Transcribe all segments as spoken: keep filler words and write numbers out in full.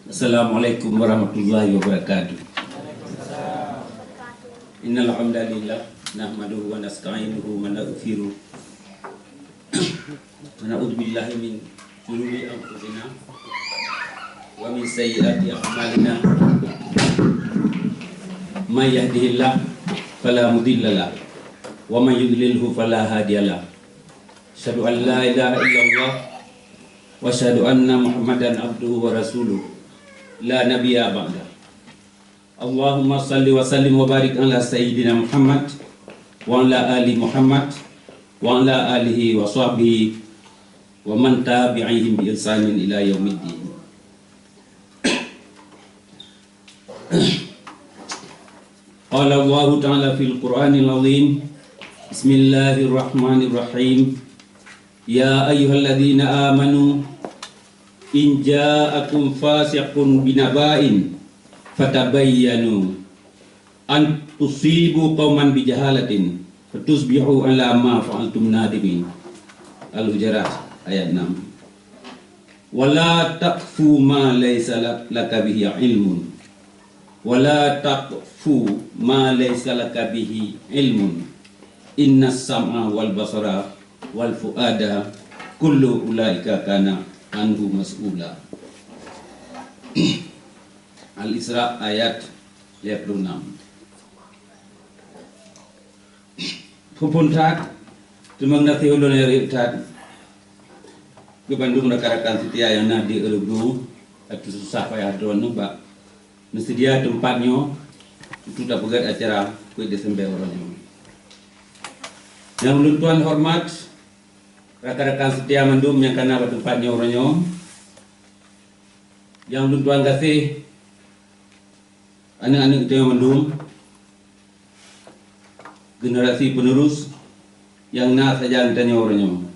Assalamualaikum warahmatullahi wabarakatuh. Innal hamdalillah, nahmaduhu wa nasta'inuhu wa nastaghfiruh. Wa na'udzu billahi min syururi anfusina wa min sayyiati a'malina. May yahdihillah fala mudhillalah, wa may yudlilhu fala hadiyalah. Asyhadu an la ilaha illallah wa asyhadu anna Muhammadan abduhu wa rasuluh. La nabiyya ba'da. Allahumma salli wa sallim wa barik ala sayyidina Muhammad wa ala ali Muhammad wa ala alihi wa sahbihi wa man tabi'ihim bi ihsanin ila yaumiddin. Qala Allahu ta'ala fil Qur'anil azim. Bismillahirrahmanirrahim. Ya ayyuhalladzina amanu, in ja'akum fasiqun binaba'in fatabayyanu an tusibu qauman bijahalatin fatusbihu ala ma fa'altum nadimin. Al-Hujurat ayat enam. Wala taqfu ma laisa lak-, laka bihi ilmun. Wala taqfu ma laisa laka bihi ilmun. Innas sam'a wal basara wal fuada kullu ulaika kana anhu mas'ula. Al-Isra ayat lima puluh enam. Phon-phon that, teurimong gaséh ulôn nyang rayeuk that keu bandum rakan-rakan seutia nyang na di Örebro, ateueh susah payah droeneuh bak meuseudia teumpat nyoe untuk tapeugét acara kueh Desember uroe nyoe. Nyang ulôn tuan horeumat, rakan-rakan seutia mandum nyang ka na bak teumpat nyoe uroe nyoe, nyang ulôn tuan gaséh, aneuëk-aneuëk geutanyoe mandum, generasi penerus nyang na sajan geutanyoe uroe nyoe,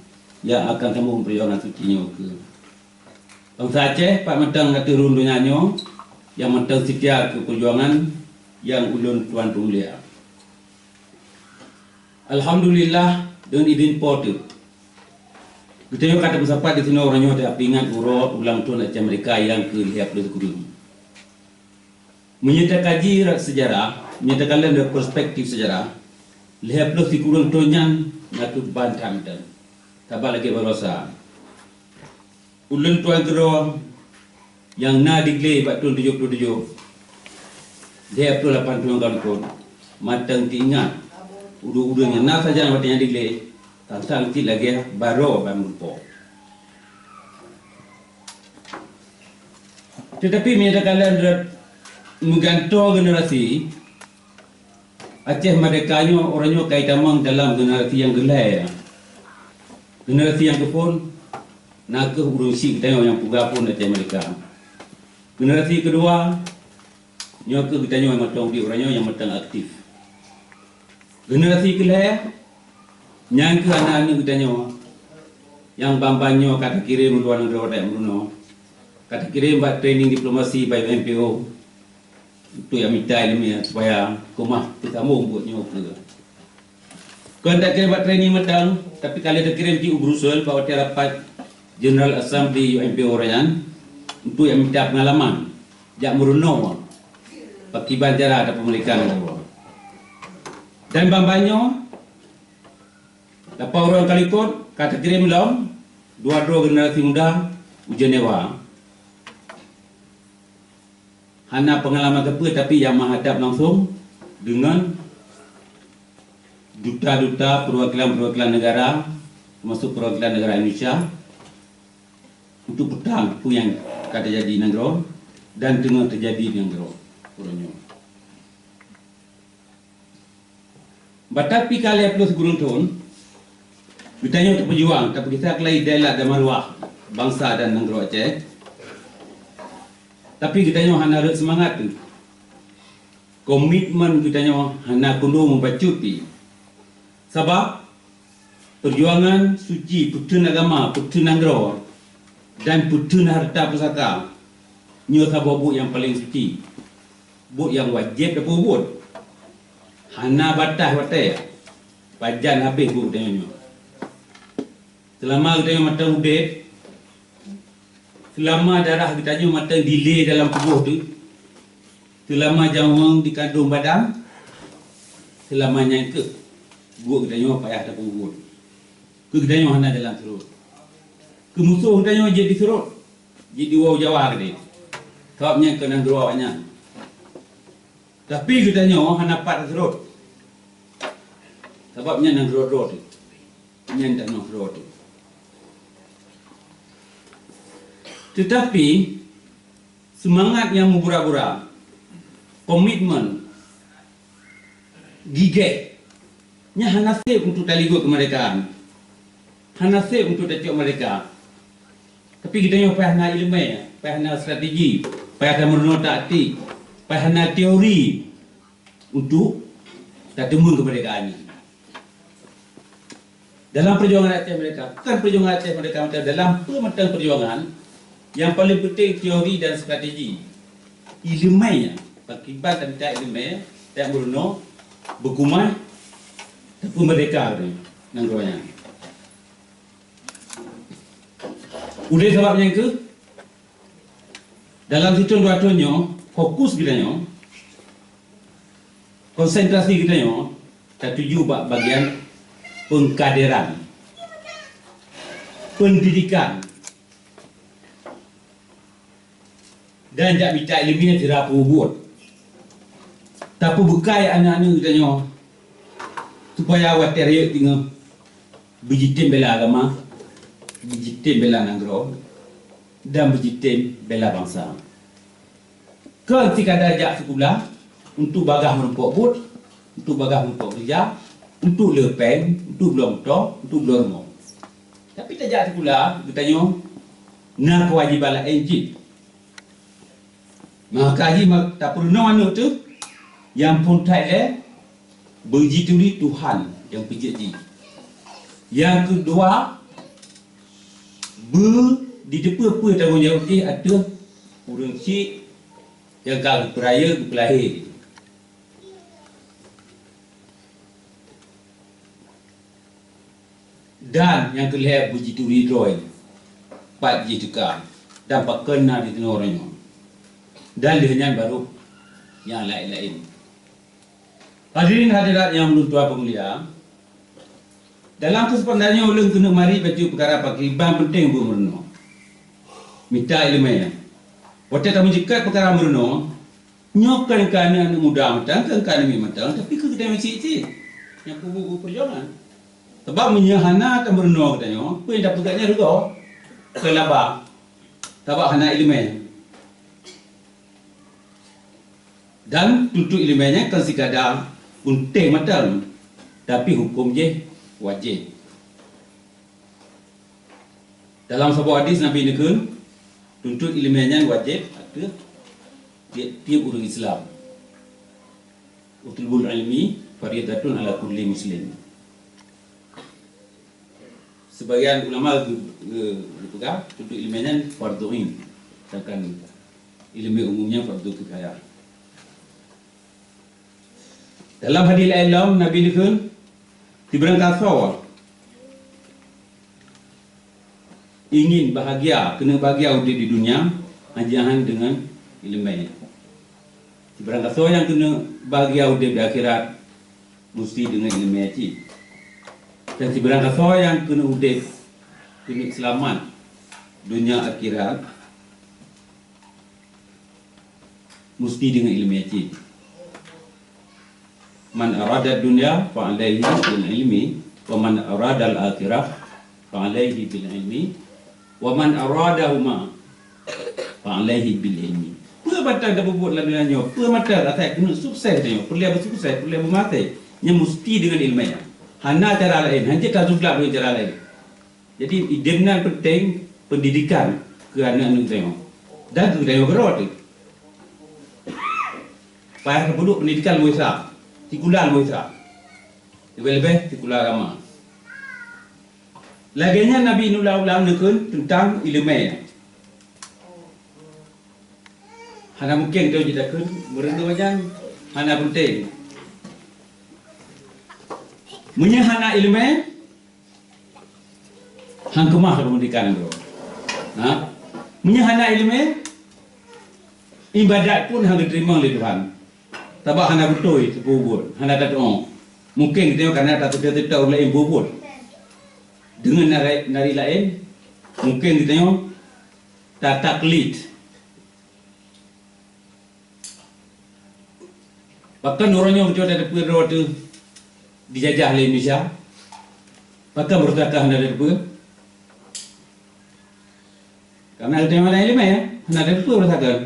nyang akan sambông peujuangan suci nyoe keu bansa Aceh, pat mantong ateueh rhueng donya nyoe, nyang mantong seutia keu peujuangan nyang ulôn tuan peumulia. Alhamdulillah, deungon idhin Po teuh, geutanyoe ka tapeusapat disinoe uroe nyoe tapeuingat uroe ulang thôn Aceh Merdeka nyang keu lhèe ploh sikureueng. Meunyoe takaji rot seujarah, meunyoe takalon dari perspektif seujarah, lhèe ploh sikureueng thôn nyan na kheueh ban that mantong. Saban lagèe baroesa, ulôn tuan keudroe nyang na di glé bak thôn tujoh ploh tujoh, lhèe ploh lapan thôn ka likot, mantong teuingat ureuëng-ureuëng nyang na sajan watèe nyan di glé, sang-sang cit lagèe baroe ban meurumpok. Teutapi meunyoe takalon rot meugantoe generasi, Aceh Merdeka nyoe uroe nyoe ka itamong dalam generasi nyang geulhèe. Generasi nyang keuphôn na kheueh ureuëng syiek geutanyoe nyang peugah phôn Aceh Merdeka. Generasi keudua nyoe kheueh geutanyoe nyang mantong udép uroe nyoe nyang mantong aktif. Generasi keulhèe nyan kheueh aneuëk-aneuëk geutanyoe nyang ban-ban nyoe ka takirém u luwa nanggroe dayah meurunoe, ka takirém bak training diplomasi bak U N P O untuk nyang mita ileumèe supaya keumah teusambông buet nyoe keu. Kon takirém bak training mantong, tapi ka lheueh takirém cit u Brussels bak watèe rapat General Assembly U N P O uroe nyan untuk nyang mita peungalaman jak meurunoe pakiban cara tapeumerdeka nanggroe. Dan ban-ban nyoe, lapan uroe ka likot ka takirém lom dua droe generasi muda u Jenewa. Hana peungalaman sapeue, tapi nyang meuhadab langsông deungon duta-duta, peuwakilan-peuwakilan negara, teumasuk peuwakilan negara Indonesia, untuk peutang peue nyang ka teujadi nanggroe dan teungoh teujadi nanggroe uroe nyoe. Bak tapi ka lhèe ploh sikureueng thôn, geutanyoe tapeujuang, tapeugisa keulai idéh dan maruah bansa dan nanggroe Aceh. Tapi geutanyoe hana rhot seumangat teuh. Komitmen geutanyoe hana keunoe mubacut pih. Sabab peujuangan suci peutheun agama, peutheun nanggroe, dan peutheun hareuta pusaka nyoe saboh buet nyang paleng suci, buet nyang wajéb tapeubuet. Hana bataih watèe, pajan habéh buet geutanyoe nyoe. Seulama geutanyoe mantong udép, Seulama darah geutanyoe mantong dilée dalam tuboh teuh, seulama nyawöng dikandong badan, seulama nyan keuh buet geutanyoe payah tapeubuet. Keu geutanyoe hana jalan seurôt. Keu musoh geutanyoe jeuet diseurôt, jeuet diwoe u Jawa keudeh. Sabab nyan keu nanggroe awaknyan. Tapi geutanyoe hana pat taseurôt. Sabab nyan nanggroe droe teuh. Nyan tanoh droe teuh. Teutapi, seumangat nyang meubura-bura, komitmen, gigéh, nyan hana sép untuk taligôt keumeurdekaan. Hana sép untuk tacok meurdeka. Tapi geutanyoe payah na iéleumé, payah na strategi, payah tameurunoe taktik, payah na teori untuk tateumeung keumeurdekaan nyan. Dalam peujuangan Aceh Merdeka, bukan peujuangan Aceh Merdeka mantong, dalam peue mantong peujuangan, nyang paleng penting teori dan strategi. Iéleumé nyan, pakriban tamita iéleumé, tameurunoe, beukumai, tapeumeurdeka nanggroe nyan. Oleh sabab nyan keuh, dalam sithon dua thon nyoe, fokus geutanyoe, konsentrasi geutanyoe tatuju bak bagian pengkaderan, pendidikan, dan jak mita iéleumé sira peubuet. Tapeubeukai aneuk-aneuk geutanyoe supaya watée rayeuk teungoh beujitem bela agama, beujitem bela nanggroe, dan beujitem bela bansa. Kon sikada jak sikula untuk bagaih meurumpok buet, untuk bagaih meurumpok keureuja, untuk le péng, untuk bloe moto, untuk bloe rumoh. Tapi tajak sikula geutanyoe na keuwajiban laén jih. Maka jih ma-, tapeurunoe aneuk teuh nyang phon that lé beujituri Tuhan nyang peujeuet jih. Nyang keudua, beu jiteupeue peue tanggong jaweueb jih ateueh ureuëng chik nyang ka geupeurayeuk geupeulahé. Dan nyang keu lhée beujituri droe pat jih teuka dan pakon na di teunoe uroe nyoe. Dan lheueh nyan barô nyang laén-laén. Hadirin hadirat nyang ulôn tuan peumulia, dalam keuseumpatan nyoe ulôn keuneuk mari bacut peukara pakriban peunteng buet meurunoe. Mita iéleumé nyan. Watée tameujeukat peukara meurunoe, nyoe kon keu aneuk-aneuk muda mantong, kon keu aneuk miet mantong, tapi keu geutanyoe cit-cit nyang peubuet peujuangan. Sabab meunyoe hana tameurunoe geutanyoe, peue nyang tapeugah nyan rugoe, kon laba. Sabab hana iéleumé. Dan tuntot iéleumé nyan kon sikada peunteng mantong, tapi huköm jih wajéb. Dalam saboh hadis Nabi neukheun, tuntot iéleumé nyan wajéb ateueh tieb-tieb ureuëng Islam. "Utlubul ilmi faridatun ala kulli muslim." Sebagian ulama ge-, ge-, geupeugah tuntot iéleumé nyan fardhu ain, sedangkan iéleumé umum nyan fardhu kifayah. Dalam hadis laén lom Nabi neukheun, "Sibarangkasoe ingin bahagia, keuneuk bahagia udeb di dunia, hajiahan deungon iéleumé. Sibarangkasoe nyang keuneuk bahagia udeb di akhirat, musti deungon iéleumé cit. Dan sibarangkasoe nyang keuneuk udeb, keuneuk seulamat dunia akhirat, musti deungon iéleumé cit. Man arada dunya fa alaihi bil ilmi, wa man arada al akhirah fa alaihi bil ilmi, wa man aradahuma fa alaihi bil ilmi." Peue mantong tapeubuet lam donya nyoe, peue mantong asai keuneuk sukses nyoe, peureulée beusukses, peureulée beumaté, nyan musti deungon iéleumé. Hana cara laén, hanjeuet ka zuglam deungon cara laén. Jadi, idem nan peunteng pendidikan keu aneuk-aneuk geutanyoe dan keu geutanyoe keudroe teuh. Payah tapeuduek pendidikan leumoe sa, sikula leumoe sa, leubeh-leubeh sikula agama. Lagée nyan Nabi ulang-ulang neukheun teuntang iéleumé. Hana mungken droe jitakheun meurunoe nyan hana peunteng. Meunyoe hana iéleumé, han keumah keumeurdekaan droe. Ha? Meunyoe hana iéleumé, iébadat pun hana geuteurimong lé Tuhan. Sabab hana beutôi teupeubuet, hana tatu'oh. Mungken geutanyoe kana tateuka-teuka ureuëng laén peubuet. Deungon nari, nari laén, mungken geutanyoe tataklid. Pakon uroe nyoe geutanyoe tateupeue droe teuh dijajah lé Indonesia? Pakon beureusakan hana tateupeue? Karena geutanyoe hana iéleumé, hana tateupeue beureusakan.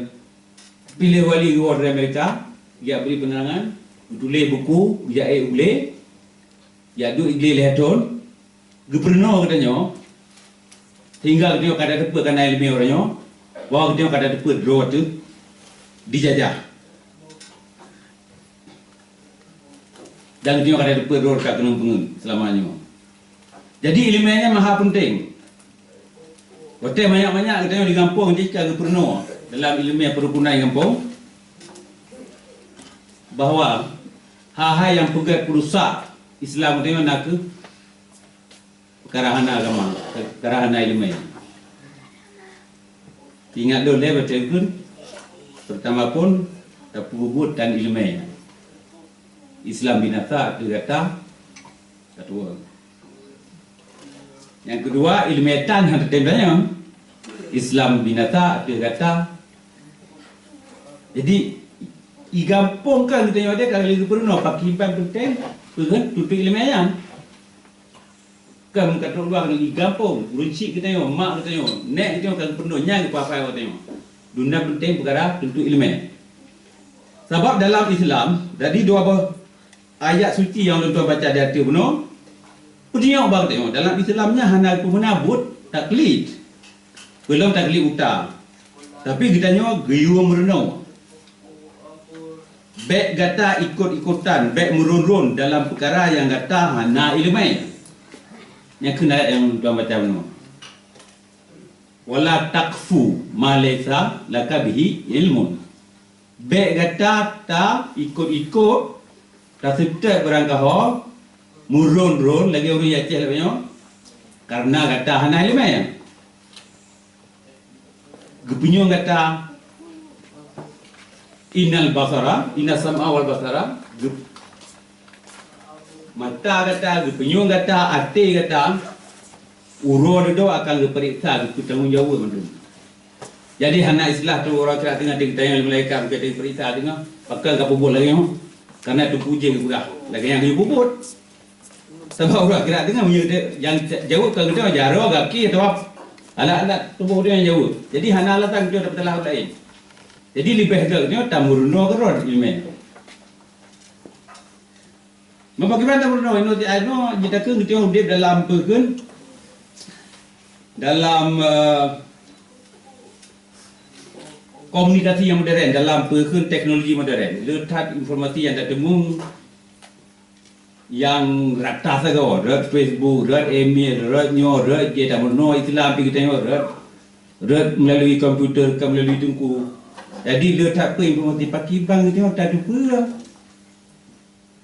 Piléh wali geuwoe dari Amerika, geujak bri peunerangan, geutuléh buku, geujak ék u glé, geujak duek i glé lhée thon, geupeurunoe geutanyoe, sehingga geutanyoe ka tateupeue kana iéleumé uroe nyoe, bahwa geutanyoe ka tateupeue droe teuh dijajah. Dan geutanyoe ka tateupeue droe ka keunong peungeut seulama nyoe. Jadi, iéleumé nyan maha peunteng. Watée manyak-manyak geutanyoe di gampông jih ka geupeurunoe dalam iéleumé peurukunan gampông, bahwa hai-hai nyang peugét peurusak Islam geutanyoe na kheueh peukara hana agama, peukara hana iéleumé. Ingat lôn lé bacut kheun, peurtama phon tapeubuet tan iéleumé. Islam binasa ateueh gata, ka tuwoe. Nyang keudua, iéleumé tan hana teuntanyong. Islam binasa ateueh gata. Jadi, i gampông kan geutanyoe deh ka lheueh geupeurunoe pakriban peunteng peugét tuntut iéleumé nyan. Kan ka trok luwa keuneuk i gampông, ureuëng chik geutanyoe, mak geutanyoe, nèk geutanyoe ka geupeurunoe nyan geupapai geutanyoe. Dum na peunteng peukara tuntut iéleumé. Sabab dalam Islam, dari dua boh ayat suci nyang lôn tuan baca di ateueh bunoe, peutingok bak tanyoe, dalam Islam nyan hana geupeumeunan buet taklid. Peulom taklid buta. Tapi geutanyoe geuyue meurunoe. Bék gata ikot-ikotan, bék meuron-ron dalam peukara nyang gata hana iéleumé. Nyang keunan ayat nyang lôn tuan baca bunoe. "Wala taqfu ma laisa laka bihi ilmun." Bék gata taikot-ikot, taseutôt barangkaho, meuron-ron lagée ureuëng Aceh lagée nyoe, kareuna gata hana iéleumé. Geupeunyueng gata, innal basara, inna sam'a wal basara, geup-, mata gata, geupeunyueng gata, até gata, uroe dudoe akan geupeuriksa, geupeutanggong jaweueb mandum. Jadi hana istilah tu uroe akhirat teungoh teuntanyong lé malaikat, geupeuperiksa teungoh, pakon ka peubuet lagée nyoe, kareuna teupeu jih geupeugah lagée nyan geupeubuet. Sabab uroe akhirat teungoh meunyoe nyang jaweueb ka geutanyoe jaroe, gaki atawa alat-alat tuboh geutanyoe nyang jaweueb. Jadi hana alasan geutanyoe tapeusalah ureuëng laén. Jadi leubeh gét geutanyoe tameurunoe keudroe iéleumé. Meubagaimana tameurunoe? Inoe ti inoe jitakeu geutanyoe udeb dalam peue kheun, dalam, eh, komunikasi nyang modern, dalam peue kheun teknologi modern. Le that informasi nyang tateumé nyang rata sagoe, rot Facebook, rot email, rot nyoe, rot jih tameurunoe Islam pih geutanyoe, rot, rot melalui komputer, ka melalui teungku. Jadi, le that peue informasi pakriban geutanyoe tateupeue.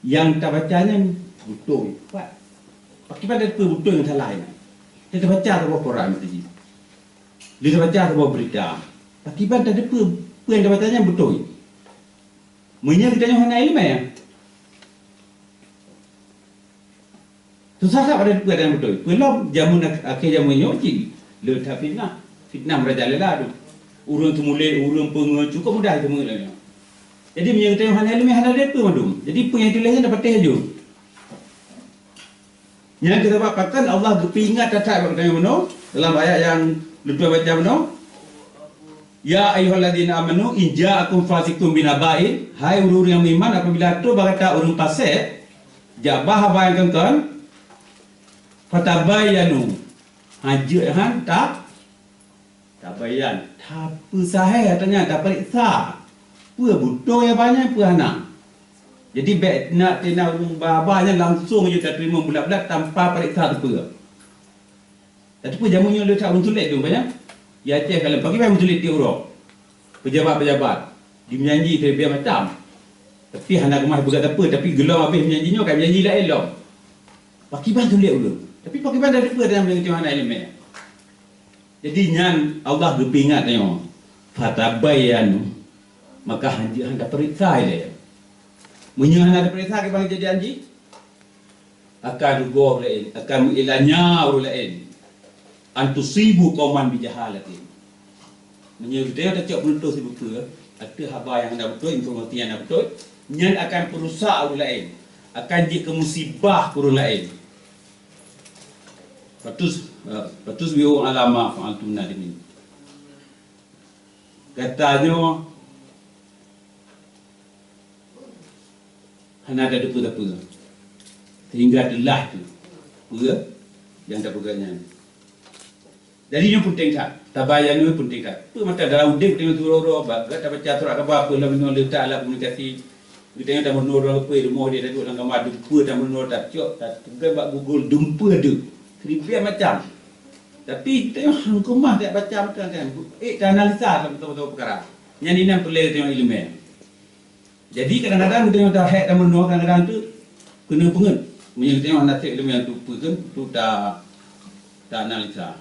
Nyang tabaca nyan beutôi. Pat. Pakriban tateupeue beutôi ngon salah nyan? Tabaca saboh koran meusti jih. Tabaca saboh beurita. Pakriban tateupeue peue nyang tabaca nyan beutôi? Meunyoe geutanyoe hana iéleumé, susah that tateupeue nyang beutôi. Peulom jameun ak-, akhé jameun nyoe cit le that fitnah. Fitnah meurajalela tu. Ureuëng teumuléh, ureuëng peungeut, cukup mudah teumuléh nyoe. Jadi, meunyoe geutanyoe hana iéleumé, hana tateupeue mandum. Jadi, peue nyang tuléh nyan tapatéh laju. Nyan keuh sabab pakon Allah geupeuingat that-that bak geutanyoe bunoe dalam ayat nyang lôn tuan baca bunoe, "Ya ayyuhalladzina amanu in ja'akum fasiqun binaba'in," hai ureuëng-ureuëng nyang meuiman, apabila trok bak gata ureuëng fasek jak ba haba nyang kon-kon, "fatabayyanu," hanjeuet han ta Tabayan, tapeusahe atra nyan, tapareksa. Peue beutôi haba nyan, peue hana. Jadi, bék na teuena ureuëng ba haba nyan langsong jeuet tateurimong bulat-bulat tanpa pareksa teupeue. Tateupeue jameun nyoe le that ureuëng sulet dum banyak. Ya Aceh kalon pagi ureuëng sulet tiep uroe. Pejabat-pejabat jimeujanji teubiet macam. Tapi hana keumah peugah sapeue, tapi geulom habéh meujanji nyoe, ka meujanji laén lom. Pakriban sulet ulôn. Tapi pakriban tateupeue dan meunyoe hana iéleumé. Jadi nyan Allah geupeuingat tanyoe, "Fatabayyanu," maka hanjeuet hana tapeuriksa ilée. Meunyoe hana tapeuriksa kiban keujadian jih, akan rugoe ureuëng laén, akan meuilanya ureuëng laén, "An tusibu qauman bijahalatin." Meunyoe geutanyoe tacok peunutôh sibeupeu ateueh haba nyang hana beutôi, informasi nyang hana beutôi, nyan akan peurusak ureuëng laén, akan jeuet keu musibah keu ureuëng laén. Fatus, eh, fatusbihu ala ma fa'altum nadimin. Gata nyoe hana tateupeue-teupeue, sehingga teulah teuh peue nyang tapeugah nyan. Jadi nyoe peunteng that, tabayan nyoe peunteng that. Peue mata dalam udeb tanyoe siuroe-uroe, bah gata baca surat khabar peue lam inoe leutak alat komunikasi. Geutanyoe tameurunoe ureuëng geupeu rumoh dia taduek lam kama dumpeue tameurunoe tacok, tateupeue bak Google dumpeue deuh. Siribèe macam. Tapi geutanyoe hana keumah tajak baca mantong kan. Eh, ta analisa beutôi-beutôi peukara. Nyan inan peureulée geutanyoe ileumèe. Jadi kadang-kadang geutanyoe tahek tameurunoe kadang-kadang tu keuneuk peungeut. Meunyoe geutanyoe hana sép ileumèe tu peue kheun tu ta, ta analisa.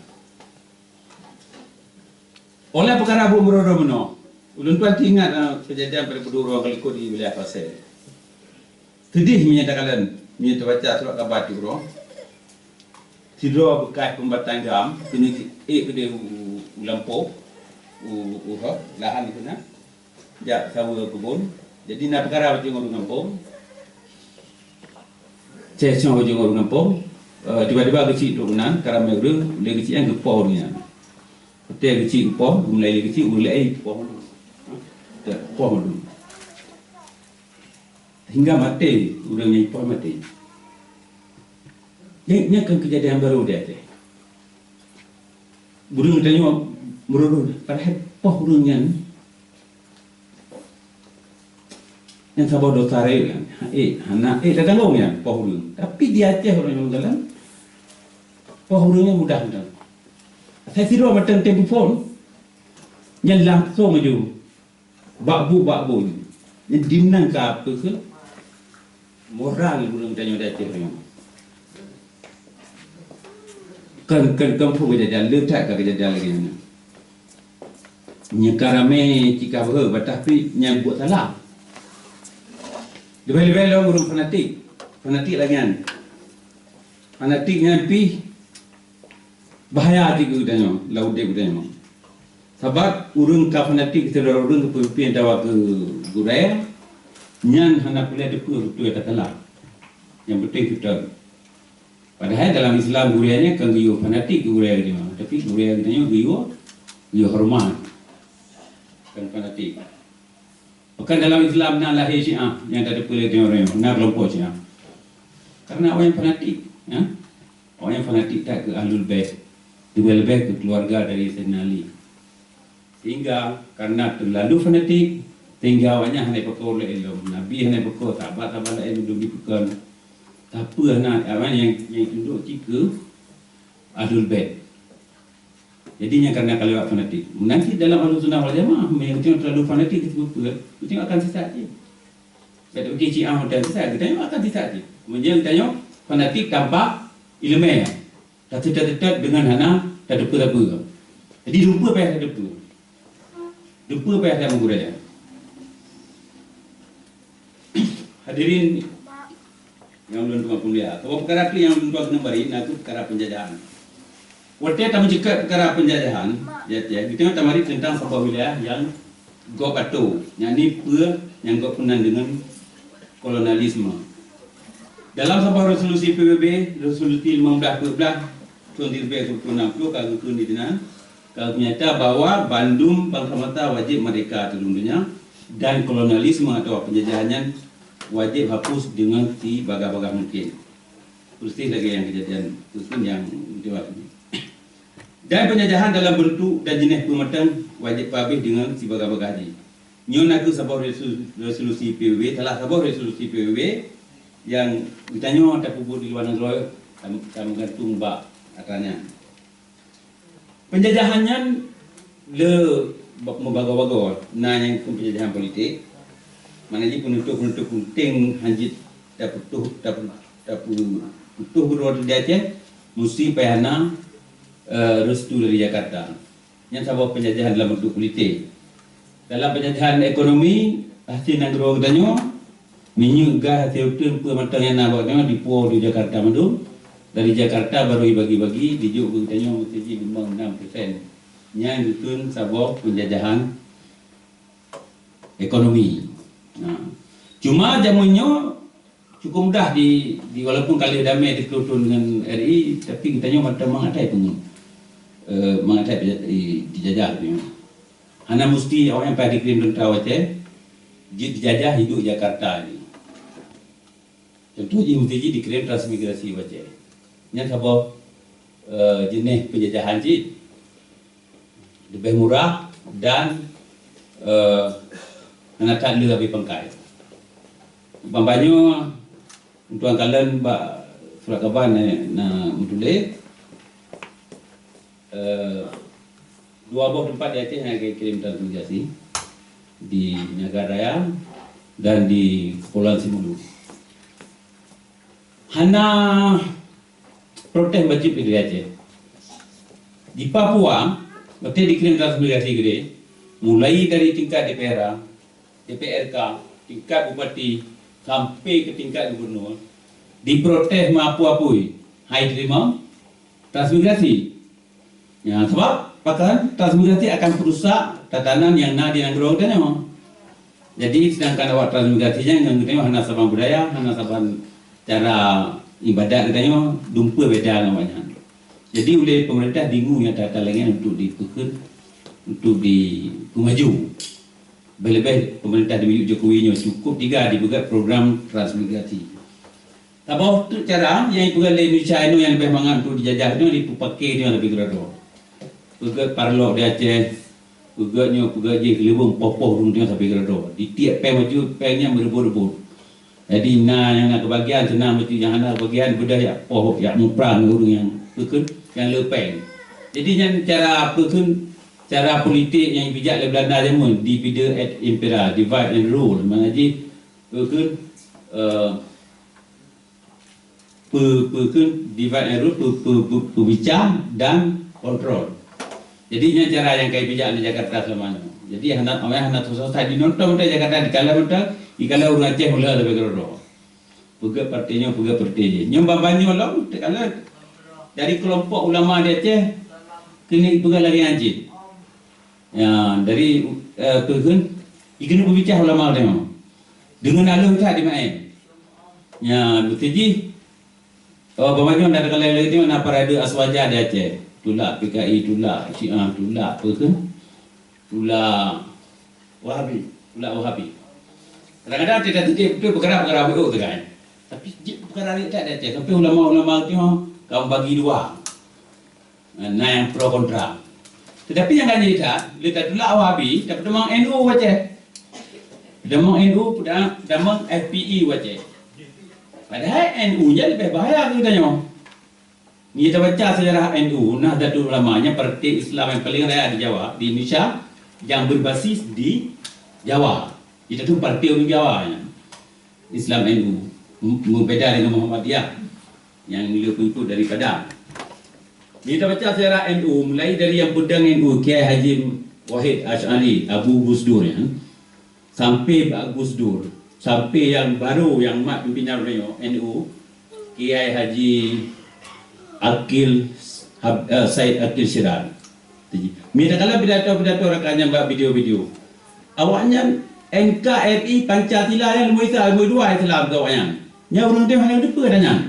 Óh lheueh peukara buet meurunoe-runoe, ulôn tuan teuingat, eh, keujadian pada peuduroe keulikot di wilayah Pasé. Seudeh meunyoe takalon, meunyoe tabaca surat khabar di uroe, sidroe beukai peumbatan GAM keuneuk ék keudeh u, u lampôh, u, u, u lahan di sana, jak saweue keubon. Jadi na peukara bak ureuëng gampông. Céh cong ujong ureuëng gampông, eh, tiba-tiba geuchik trok meunan, ka ramé ureuëng, lé geuchik nyan geupoh ureuëng nyan. Watée geuchik geupoh, geumulai lé geuchik, ureuëng laén poh mandum. Ha? Tak, poh mandum. Sehingga maté, ureuëng nyang poh maté. Nyan, nyan kan keujadian barô di Aceh. Ureuëng tanyoe meururun, padahai poh ureuëng nyan, nyan saboh dosa rayeuk nyan. Eh, hana, eh, tatanggong nyan, poh ureuëng. Tapi di Aceh ureuëng nyang dalam, poh ureuëng nyan mudah mantong. Asai sidroe mantong telepon, nyan langsong aju. Bak bu, bak bu. Nyan dimnan ka peue kheun moral ureuëng tanyoe di Aceh nyoe. Kan, kan, kan peue keujadian, le that ka keujadian lagée nyan. Nyan ka ramé cit ka beuhe, bah tapi nyan buet salah. Leubeh-leubeh lom ureuëng fanatik. Fanatik lagée nyan. Fanatik nyan pih bahaya cit keu geutanyoe, lam udeb geutanyoe. Sabab ureuëng ka fanatik sidroe ureuëng keu peumimpén atawa keu gurée, nyan hana peureulée teupeue beutôi atawa salah. Nyang penting seutôt. Padahai dalam Islam gurée nyan kan geuyue fanatik keu gurée geutanyoe, tapi gurée geutanyoe geuyue, geuyue horeumat. Bukan fanatik. Bahkan dalam Islam na lahé Syiah nyang tateupeue lé tanyoe, na kelompok Syiah. Karena awaknyan fanatik, ya. Awaknyan fanatik that keu Ahlul Bait, leubeh-leubeh keu keuluwarga dari Saidina Ali. Sehingga karena terlalu fanatik, sehingga awaknyan hana peuko lé ilom. Nabi hana peuko, sahabat-sahabat laén dum jipeuko. Tapi hana, awaknyan nyang, nyang tundok cit keu Ahlul Bait. Jadi nyan karena ka lewat fanatik. Meunan cit dalam Ahlussunnah wal Jamaah, meunyoe geutanyoe terlalu fanatik keu sipeue-peue, geutanyoe akan sesat cit. Gata pikir Syiah mantong sesat, geutanyoe akan sesat cit. Meunyoe geutanyoe fanatik tanpa ileumèe, tateutot-teutot deungon hana tateupeue-teupeue. Jadi dumpeue payah tateupeue. Dumpeue payah that meugurée. Hadirin nyang ulôn tuan mulia, saboh peukara pih nyang ulôn tuan keuneuk bari na kheueh peukara peunjajahan. Watée tameuceukat peukara peunjajahan, ya, ya, geutanyoe tamari teuntang saboh wilayah nyang gob atô, yakni peue nyang gob meunan deungon kolonialisme. Dalam saboh resolusi P B B, resolusi limong blaih peuet blaih, thôn siribèe sireutôh nam ploh ka geukheun di sinan, ka geunyata bahwa bandum bansa-bansa wajéb merdeka ateueh lueng donya dan kolonialisme atawa peunjajahan nyan wajéb hapus deungon sibagaih-bagaih mungken. Persis lagée nyang keujadian Dusun nyang meutuah nyoe. Dan peunjajahan dalam beuntuk dan jeunèh peue mantong wajéb peuhabéh deungon sibagaih-bagaih jih. Nyoe na kheueh saboh resu-, resolusi P B B, salah saboh resolusi P B B nyang geutanyoe tapeubuet di luwa nanggroe tam-, tameugantung bak atra nyan. Peunjajahan nyan le ba-, meubagoe-bagoe, na nyang kheun peunjajahan politik, makna jih peunutôh-peunutôh peunteng hanjeuet tapeutoh, tapeu-, tapeutoh keudroe di Aceh, musti payah na eh, restu dari Jakarta. Nyan saboh penjajahan dalam bentuk politik. Dalam penjajahan ekonomi, hasil nanggroe geutanyoe, minyeuk, gas, hasil uteuen, peue mantong nyang na bak nyoe dipuwoe di Jakarta mandum. Dari Jakarta baru dibagi-bagi, dijok keu geutanyoe meuseujid limong enam persen. Nyan geukheun saboh penjajahan ekonomi. Nah, cuma jameun nyoe cukup mudah di, di walaupun ka lheueh damé dikeue thon ngon R I, tapi geutanyoe mantong mangat hai peungeut, eh, mangat hai dijajah nyoe. Hana musti awaknyan payah dikirém teuntara Aceh, jeuet dijajah hidup Jakarta ni. Contoh jih meusti jih dikirém transmigrasi Aceh. Nyan saboh, eh, jeuneh penjajahan jih. Leubeh murah dan, eh, hana that le habéh pangkai. Ban nyoe, tuan kalon bak surat khabar na, na meutuléh, eh, dua boh teumpat di Aceh nyang geukirém transmigrasi, di Nagan Raya dan di Kepulauan Simeulue. Hana protes wajéb di Aceh. Di Papua, watée dikirém transmigrasi keudeh, mulai dari tingkat D P R A, D P R K, tingkat bupati, sampai ke tingkat gubernur, diprotes meuapui-apui, hai teurimong transmigrasi. Ya, sebab pakon transmigrasi akan perusak tatanan nyang na di nanggroe geutanyoe. Jadi, sedangkan awak transmigrasi nyan ngon geutanyoe hana saban budaya, hana saban cara ibadat geutanyoe, dumpeue beda ngon awaknyan. Jadi, uleh pemerintah bingung nyata-nyata lagée nyan untuk dipeukeun, untuk dipeumaju. Leubeh-leubeh pemerintah di Jokowi nyoe cukup tiga dipeugah program transmigrasi. Saboh teuk cara nyang ipeugah lé Indonesia inoe nyang leubeh mangat untuk dijajah nyoe, dipeupaké nyoe leubeh keudroe. Peugét parlok di Aceh, peugét nyoe, peugét jih, keuleubong poh-poh ureuëng nyoe sabe keudroe. Di tieb péng bacut, péng nyan meureubot-reubot. Jadi na nyang na keubagian, seunang bacut, nyang hana keubagian, beudôh jak poh, jak muprang ureuëng nyang peukheun, nyang le péng. Jadi nyan cara peukheun, cara politik nyang jipijak lé Beulanda jameun, divide et impera, divide and rule. Makna jih peukheun, eh, pe-, peukheun divide and rule, pe-, pe-, pe-, peubica dan kontrol. Jadi nyan cara nyang ka jipijak di Jakarta seulama nyoe. Jadi hana, awaknyan hana susah-susah, di nonton mantong Jakarta, dikala mantong, dikala ureuëng Aceh mula leubeh keudroe. Peugét partai nyoe, peugét partai jih. Nyoe ban-ban nyoe lom, dikala dari keulompok ulama di Aceh keuneuk peugah lagée nyan cit. Ya, dari, eh, peukheun, dikeuneuk peubica ulama nyoe. Deungon aleuh that dimaén. Ya, beutôi jih, oh, ban-ban nyoe na teukalai lagée nyoe na parade Aswaja di Aceh. Tulak P K I, tulak Syiah, tulak peukheun, tulak Wahabi, tulak Wahabi. Kadang-kadang tidak sedih betul peukara-peukara baru tu kan. Tapi jeuet peukara riet that di Aceh. Sampai ulama-ulama tu ka bagi dua. Na nyang pro kontra. Tetapi nyang ka jiteubiet, lé tatulak Wahabi, tapeutamong N U Aceh. Peutamong N U, peutamong F P I Aceh. Padahai N U nyan leubeh bahaya keu geutanyoe. Meunyoe tabaca sejarah N U, Nahdlatul Ulama, nyan partai Islam nyang paleng raya di Jawa, di Indonesia, nyang berbasis di Jawa. Itu tu partai ureuëng Jawa nyan. Islam N U, m-, meubeda dengan Muhammadiyah nyang le pengikut daripada. Bila kita baca sejarah N U, mulai dari nyang peudong N U, Kiai Haji Wahid Asy'ari, Abu Gus Dur, ya, sampai bak Gus Dur, sampai nyang baru nyang mat pimpinan uroe nyoe, N U, Kiai Haji Akil Hab-, eh, Said Akil Siraj. Mita kala pidato-pidato rakan nyan bak video-video. Awaknyan N K R I Pancasila nyan leumo Islam, leumo dua Islam keu awaknyan. Nyan ureuëng teuh hana teupeue dah nyan.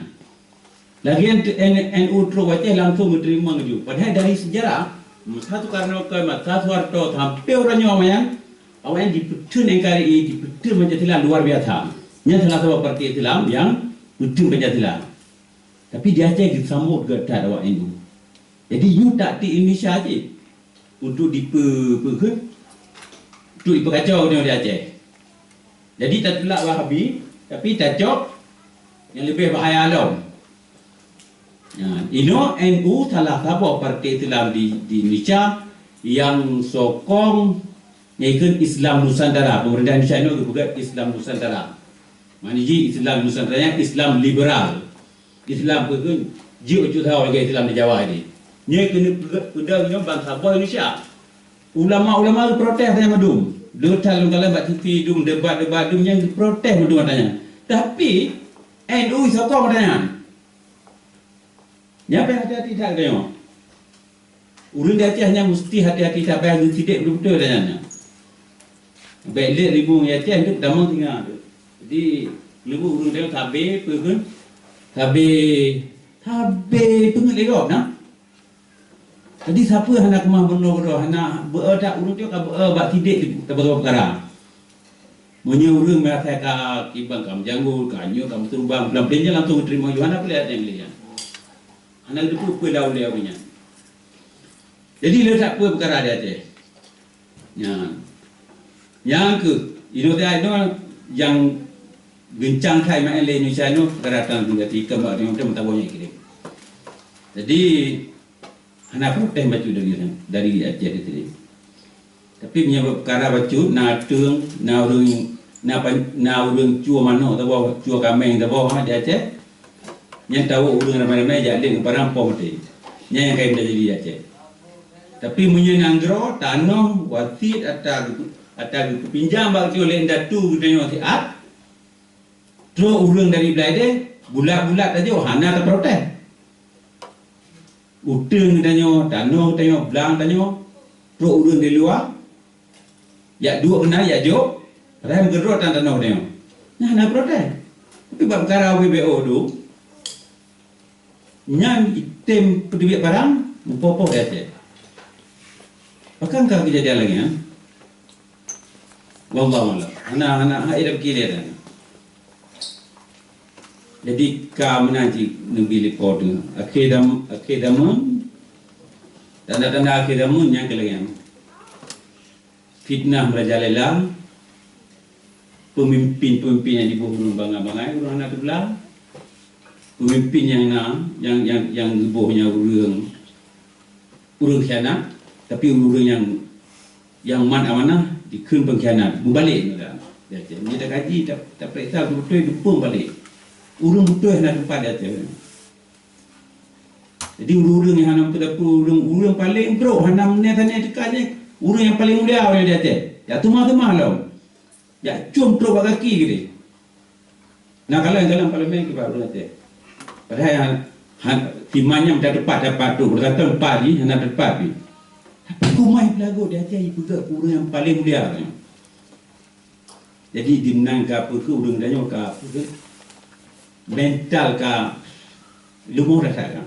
Lagée N-, N-, N U trok Aceh langsung meuteurimong laju. Padahai dari sejarah, masa Soekarno ke masa Soeharto sampai uroe nyoe awaknyan, awaknyan dipeuteun N K R I, dipeuteun Pancasila luar biasa. Nyan salah satu partai Islam nyang peuteun Pancasila. Tapi di Aceh geusambot geuh that awak N U. Jadi nyoe taktik Indonesia cit untuk dipe-, peukheun, untuk dipeukacau nyoe di Aceh. Jadi tatulak Wahabi, tapi tacok nyang leubeh bahaya lom. Nah, inoe N U salah saboh partai Islam di, di Indonesia nyang sokong, nyang ikheun Islam Nusantara. Pemerintah Indonesia inoe geupeugah Islam Nusantara. Makna jih Islam Nusantara nyan Islam liberal. Islam peukheun jeuet cit sawa lagée Islam di Jawa ini. Nyoe keuneuk peudong nyoe bansa boh Indonesia. Ulama-ulama geuprotes tanyoe mandum. Leuta lôn kalon bak T V dum, debat-debat dum nyang geuprotes mandum tanyoe. Tapi N U sokong tanyoe. Nyan pih hati-hati that tanyoe. Ureuëng di Aceh nyan musti hati-hati sabai geusidek beutôi-beutôi tanyoe. Bèk lé ribu di Aceh tu tamong singa tu. Jadi leubeh ureuëng tanyoe sabe peue kheun? Sabe, sabe peungeut lé gob na. Jadi sapeue hana keumah bunoe keudroe, hana beu-e that ureuëng tu ka beu-e bak sidek tabagoe peukara. Meunyoe ureuëng meurasa ka kiban ka meujanggul, ka nyoe ka meuteurubang, peulampén nyan langsung geuteurimong, hana peue lé nyang lé nyan. Hana geuteupeue peue lam ulèe ureuëng nyan. Jadi le that peue peukara di Aceh. Nyan. Nyang keuh, inoe teuh inoe nyang geuncang that iman lé Indonesia nyoe peukara tan geuti keu bak nyoe teuh meutabong nyang ikirém. Jadi hana protes bacut dari, dari Aceh teuh. Tapi meunyoe peukara bacut na teueng, na ureuëng, na pan-, na ureuëng cue manok saboh, cue kaméng saboh ha di Aceh. Nyan tawök ureuëng ramé-ramé jak lé ngon parang poh maté. Nyan nyang ka jadi di Aceh. Tapi meunyoe nanggroe, tanoh, wasiet ata geu-, ata geupinjam bak geutanyoe lé indatu geutanyoe siat, trok ureuëng dari Blaideh, bulat-bulat tajok hana taprotes. Uteueng geutanyoe, tanoh geutanyoe, blang tanyoe, trok ureuëng di luwa, jak duek keunan, jak jok, padahai meukeudroe tan tanoh geutanyoe. Nyan hana protes. Tapi bak peukara W B O tu, nyan item peuteubiet parang, meupoh-poh di Aceh. Pakon ka keujadian lagée nyan? Wallahu a'lam. Hana, hana, hana ida pikir dia. Jadi ka meunan cit Nabi lipo tu. Akhé dam-, akhé zaman, tanda-tanda akhé zaman nyan keu lagée nyan. Fitnah merajalela, pemimpin-pemimpin nyang jiboh ureuëng bangai-bangai, ureuëng hana teupeula. Pemimpin nyang na, nyang, nyang, nyang geuboh nyan ureuëng, ureuëng khianat, tapi ureuëng nyang, nyang mat amanah dikheun pengkhianat, mubalek meunan. Jadi, meunyoe takaji, ta-, tapeuriksa beutôi dukong balek. Ureuëng beutôi hana teumpat di ateueh. Jadi ureuëng-ureuëng nyang hana meuteupeu, ureuëng, ureuëng paleng brok hana meunan sané teuka nyan, ureuëng nyang paleng mulia di ateueh. Jak teuma-teuma lom. Jak com trok bak gaki geude. Na kalon-kalon parlemen kiban ureuëng Aceh. Padahai han, han, si man nyan meutateupat dapat tu, ureuëng kata empat jih hana teupat jih. Tapi kumai peulagoe di Aceh jipeugah keu ureuëng nyang paleng mulia nyan. Jadi di meunan ka peue keu ureuëng tanyoe ka peue keu mental ka leumoh that-that ka.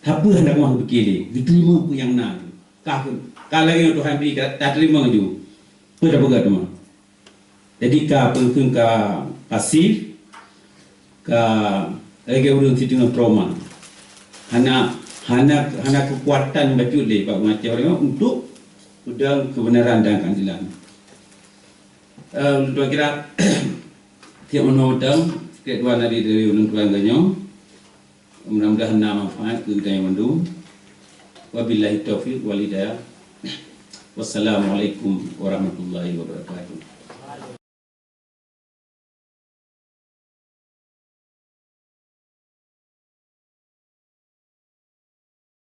Sapeue hana keumah geupiké lé, geuteurimong peue nyang na. Ka, ka lagée Tuhan bri ka tateurimong ju. Peue tapeugah teuma. Jadi ka peue keu ka pasif, ka lagée ureuëng siteungoh trauma. Hana, hana, hana keukuatan bacut lé bak maté ureuëng untuk peudong keubeunaran dan keuadilan. Em, tuan kira, tiep meunoe mantong, tiep dua nadi dari ulôn tuan ganyoe. Mudah-mudahan na manfaat keu geutanyoe mandum. Wabillahi taufiq wal hidayah. Wassalamualaikum warahmatullahi wabarakatuh.